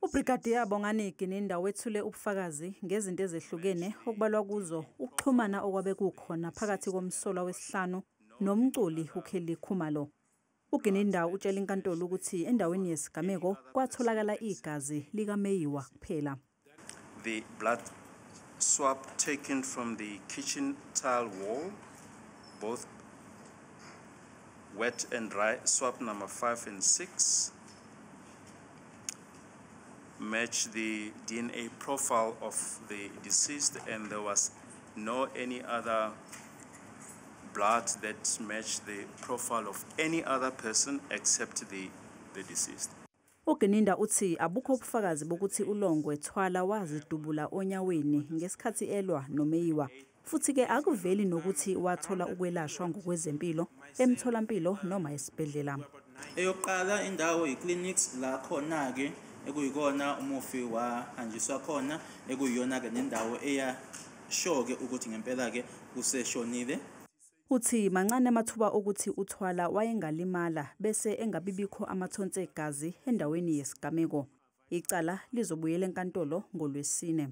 UBrigadier Bongani Gininda wethule ubufakazi ngezinto ezehlukene okubalwa kuzo ukuxhumana okwabe kukhona phakathi komsolwa wesihlanu nomculi uKelly Khumalo. UGininda utshela inkantolo ukuthi endaweni yesigameko kwatholakala igazi likaMeyiwa kuphela. The blood swab taken from the kitchen tile wall, both wet and dry, swab number 5 and 6, match the DNA profile of the deceased, and there was no any other blood that matched the profile of any other person except the deceased. UGininda uthi abukho ubufakazi bokuthi uLongwe Twala wazidubula onyaweni ngesikhathi elwa noMeyiwa. Futhi-ke akuveli nokuthi wathola ukwelashwa ngokwezempilo emtholampilo noma esibhedlela. Eyokuqala indawo i-clinics la khona-ke ekuyikona umufi wahanjiswa khona, ekuyiyona-ke nendawo eyasho-ke ukuthi ngempela-ke useshonile. Uthi mancane amathuba okuthi uThwala wayengalimala bese engabibikho amathonsi egazi endaweni yesigameko. Icala lizobuyela enkantolo ngoLwesine.